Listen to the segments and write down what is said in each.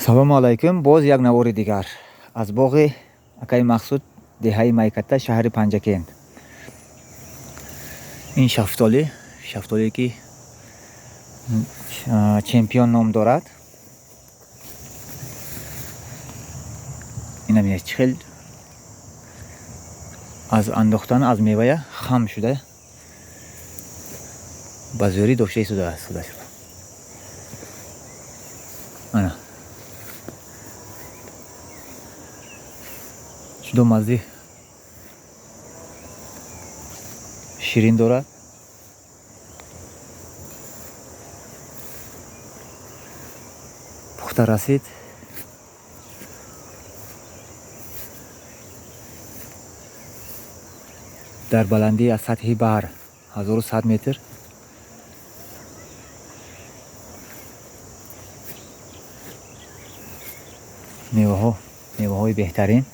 Салому алайкум. Боз як навори дигар аз боғи акаи Мақсуд, деҳаи Майката, шаҳри Панҷакент. Ин шафтолӣ, шафтолие ки чемпион ном дорад. Инам чӣ хел аз андохтан аз мевая хам шуда ба зӯрӣ дошта истодааст худашро. Ана ҷудо маззаи ширин дорад. Пухта расид. Дар баландии аз сатҳи баҳр 1100 метр. Меваҳо, меваҳои беҳтарин.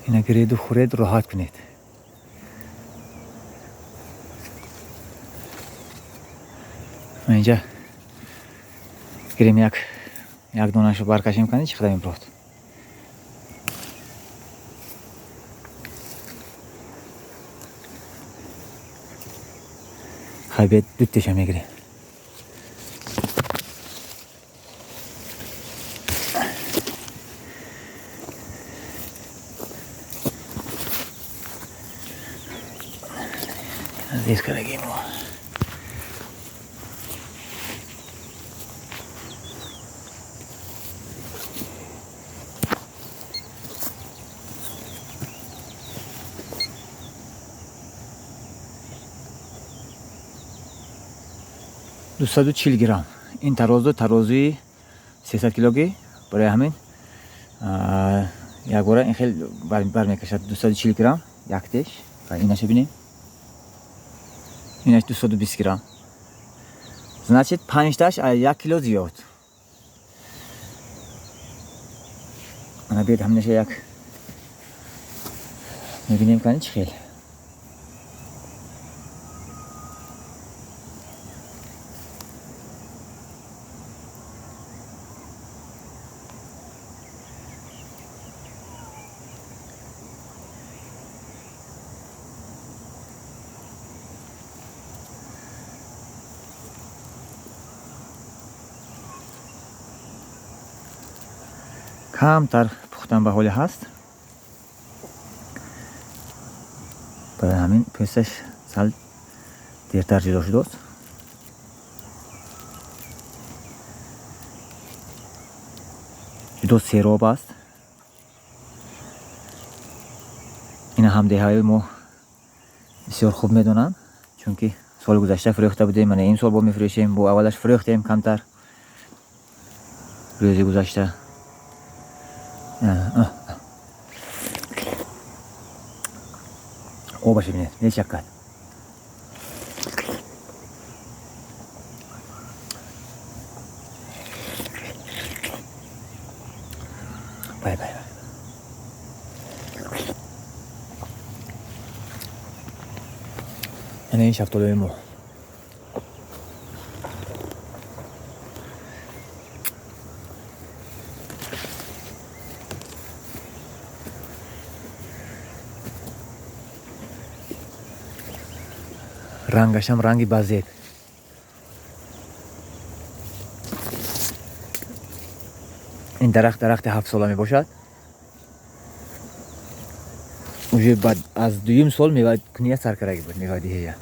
Ина гиреду хӯред, роҳат кунед. Инҷа гирем, як донаашро баркашем, кани чӣ қадар мебурод. Хай, биед, дутеша мегирем. Зер кардагим. 240 грамм. Ин тарозу тарозуи 300 килоги, барои ҳамин якбора ин хел бармекашад. 240 грамм яктеш. Инаша бинем, инаш 220 грамм. Значит, панҷташ як кило зиёд. Ана биёд, ҳаминаша як мебинем, кани чӣ хел. Камтар пухтан ба ҳоле ҳаст, барои ҳамин пӯсташ сал дертар ҷудо шудааст. Ҷудо сероб аст. Ина ҳамдеҳаи мо бисёр хуб медонанд, чунки соли гузашта фурӯхта будем, мана имсол бо мефурӯшем. Бо аввалаш фурӯхтем камтар рӯзи гузашта. Обаша бинед, мечакад. Бай, бай, бай. Ана ин шафтолуи мо. Рангашам ранги базеб. Ин дарахт дарахти 7 сола мебошад. Уже баъд аз дуюм сол мевакуния сар кардаги буд, мевадиҳия.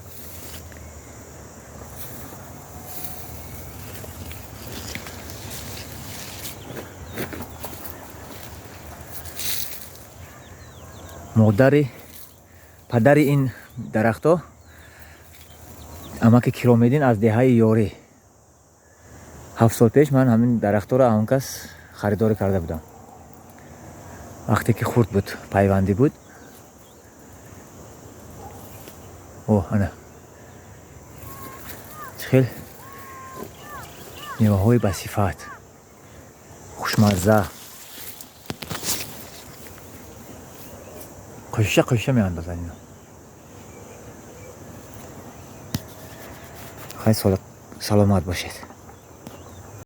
Модари падари ин дарахтҳо амаки Киромиддин аз деҳаи Ёрӣ. 7 сол пеш ман ҳамин дарахтҳоро он кас Харидорӣ карда будам, вақте ки хурд буд, пайвандӣ буд. О, ана чӣ хел меваҳои басифат, хушмазза, қӯша қӯша меандозад ино. Хай, саломат бошед.